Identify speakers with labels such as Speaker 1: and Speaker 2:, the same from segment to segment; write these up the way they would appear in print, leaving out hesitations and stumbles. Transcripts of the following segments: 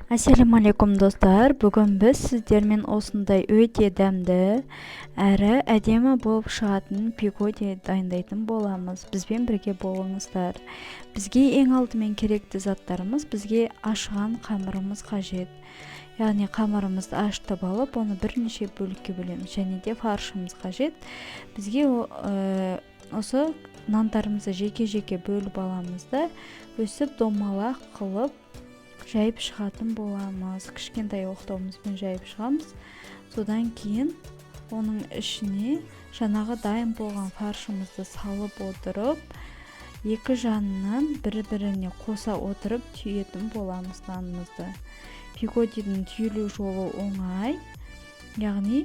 Speaker 1: Ассалаумағалейкум, достар! Бүгін біз сіздермен осындай өте дәмді әрі әдемі болып шығатын пигоди дайындайтын боламыз. Бізбен бірге болыңыздар. Бізге ең алдымен керекті заттарымыз: бізге ашыған қамырымыз қажет, яғни қамырымызды ашытып алып, оны бірнеше бөлікке бөлеміз. Және де фаршымыз қажет бізге. Осы нандарымызды жеке-жеке бөліп аламыз да, өстіп домалақ қылып жайып шығатын боламыз. Кішкентай оқтауымызбен жайып шығамыз. Содан кейін оның ішіне жаңағы дайын болған фаршымызды салып отырып, екі жағынан бір-біріне қоса отырып түйетін боламыз нанымызды. Пигодидің түйілу жолы оңай, яғни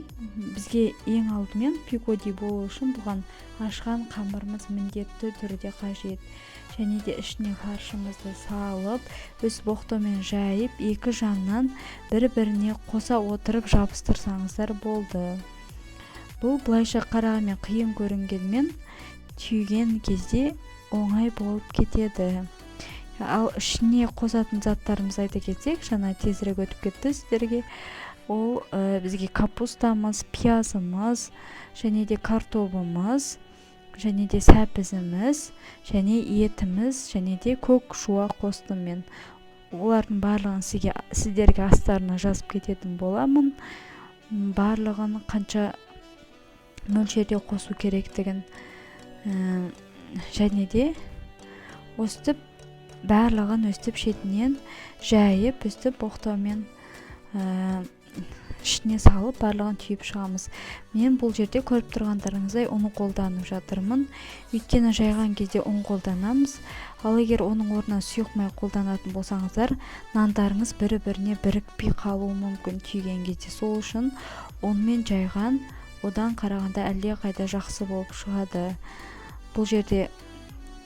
Speaker 1: бізге ең алдымен пигоди болу үшін бұған ашқан қамырымыз міндетті түрде қажет. Және де ішіне фаршымызды салып, өстіп оқтаумен жайып, екі жағынан бір-біріне қоса отырып жабыстырсаңыздар болды. Бұл былайша қарағанмен қиын көрінгенмен, түйген кезде оңай болып кетеді. Ал ішіне қосатын заттарымызды айта кетсек, жаңа тезірек өтіп кетті сіздерге, ол бізге капустамыз, пиязымыз және де картобымыз және де сәбізіміз және етіміз және де көк жуа қостым мен. Олардың барлығын сіздерге астарына жазып кететін боламын, барлығын қанша мөлшерде қосу керектігін. Және де өстіп барлығын өстіп шетінен жайып, өстіп оқтаумен ішіне салып, барлығын түйіп шығамыз. Мен бұл жерде, көріп тұрғандарыңыздай, ұн қолданып жатырмын, өйткені жайған кезде ұн қолданамыз. Ал егер оның орнына сұйық май қолданатын болсаңыздар, нандарыңыз бірі біріне бірікпей қалуы мүмкін түйген кезде. Сол үшін ұнмен жайған одан қарағанда әлдеқайда жақсы болып шығады. Бұл жерде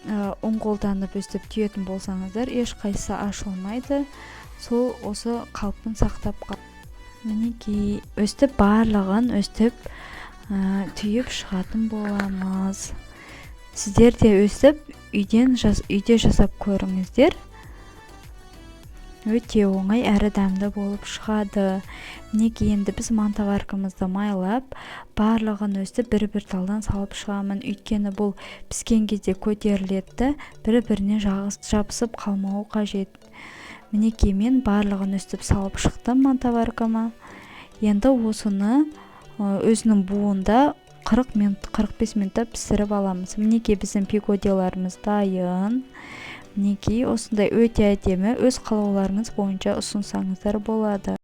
Speaker 1: ұн қолданып, өстіп түйетін болсаңыздар, ешқайсысы ашылмайды, сол осы қалпын сақтап. Мінекей, өстіп барлығын өстіп түйіп шығатын боламыз. Сіздер де өстіп үйде жасап көріңіздер, өте оңай әрі дәмді болып шығады. Мінекей, енді біз мантоваркамызды майлап, барлығын өстіп бір-бір талдан салып шығамын, өйткені бұл піскен кезде көтеріледі, бір-біріне жабысып қалмауы қажет. Мінекей, мен барлығын өстіп салып шықтым мантоваркама. Енді осыны өзінің буында 40 минут, 45 минутта пісіріп аламыз. Мінекей, біздің пигодиларымыз дайын. Мінекей, осындай өте әдемі, өз қалауларыңыз бойынша ұсынсаңыздар болады.